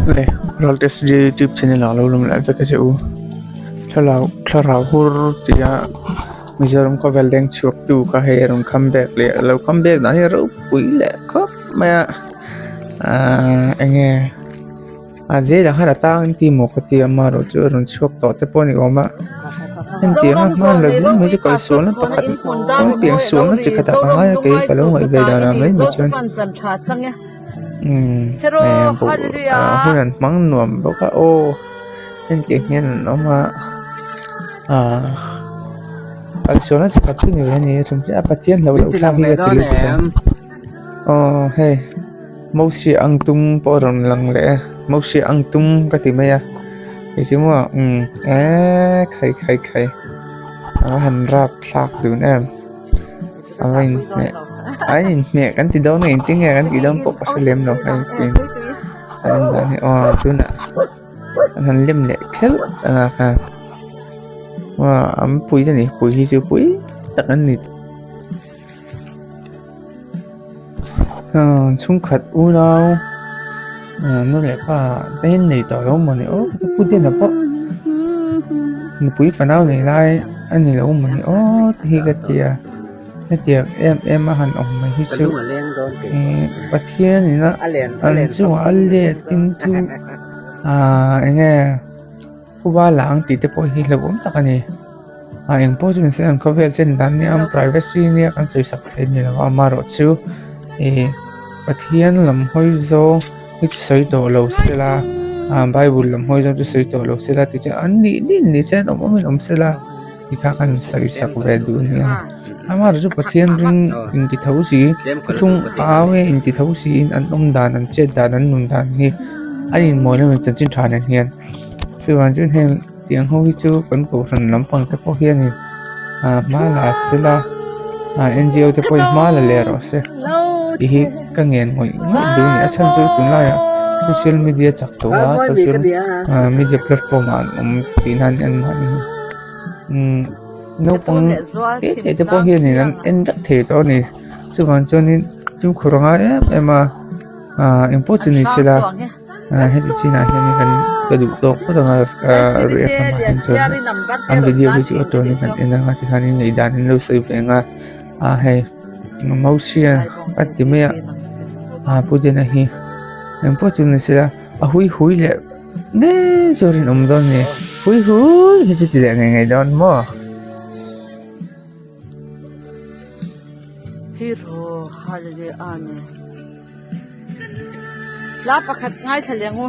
Le Ralte Studio youtube channel ah lo lawm leh vek a che u thlalak thlarau hur tia Mizoram khawvel leng chhuak tu kha hei a rawn come back leh a lo come back dan hi a ropui leh khawp mai a ahh eng nge a zelah khan a tang an ti maw ka ti a amaherawhchu a rawn chhuak tawh te pawh a ni awm a hetiang a hman la zing mai chu kalsualna pakhat pian sualna chi khatah ka ngai a kei ka lo ngaih ve danah mai mai chuan. Umm hun an hmang nuam bawk a aw hetiang hian an awm a ahh kalsualna chi khat chu ni ve a ni a Pathian hlauh loh thlak hi ka ti lutuk a aw hei Mosia ang tum pawh a rawn lang leh a Mosia ang tum ka ti mai a kei chu maw umm eee khai khai khai a va han rapthlak dun em. A va inhmeh a inhmeh kan ti dawn nge engtin nge kan tih dawn pawh ka hre lem lo hei tin an awm dan hi aw tunah an han lem leh khelh ang a khan aw an pui a ni pui hi chu pui tak an ni aw chhungkhat unau nu leh pa te hi an nei tawh lo mawni aw pu dena pawh nupui fanau nei lai. A ni lo maw ni aw te hi ka ti a hetiang em em a han awm mai hi chu ihh Pathian in a an chungah a let in thu ahh eng nge khuba la ang tih te pawh hi hlauhawm tak a ni a eng pawh chu ni se an khawvel chen dan nia an privacy nia kan sawi sak thei ni lo a amaherawhchu ih Pathian lam hawi zawng. Hi chu sawi tawh lo sela ah bible lam hawi zawng chu sawi tawh lo sela ti chuan an nih nih ni se an awm awmin awm sela ti kha kan sawi sak ve duh a nia amaherawhchu chu Pathian ring inti tho si thuthlung au e inti tho siin an awm dan an chet dan an nun dan hi a inmawi lo chanchin tha nen hian chuvang chuan heng tiang ho hi chu kan kohhran lampang te pawh hianin ah hma la sela ah N G O te pawhin hma la leh rawh se tih hi ka ngen ngawih ngawih duh a ni a chhan chu tunlaiah social media chak tawh a social ah media platform ah an awm tih nan an mahni hi umm naupang te te te pawh hianin an en vek thei tawh a ni chuvang chuanin fimkhur a ngai em em a ah engpawh chu ni sela. Ah heti chinah hianin kan ka duh tawk phawt ang a ah react lamah hian chuan an video hi chu a tawnin kan en ang a tikhanin ngaihdan an lo sawi ve ang a ah hei Mosia a ti mai a ah Pu Dena hi engpawh chu ni sela a hui hui leh ngei chu a rinawm dawn a ni hui hui hi chu ti leh ngei ngei dawn maw. Hero hallelujah amen. Hla pakhat ngaithla leh ang u.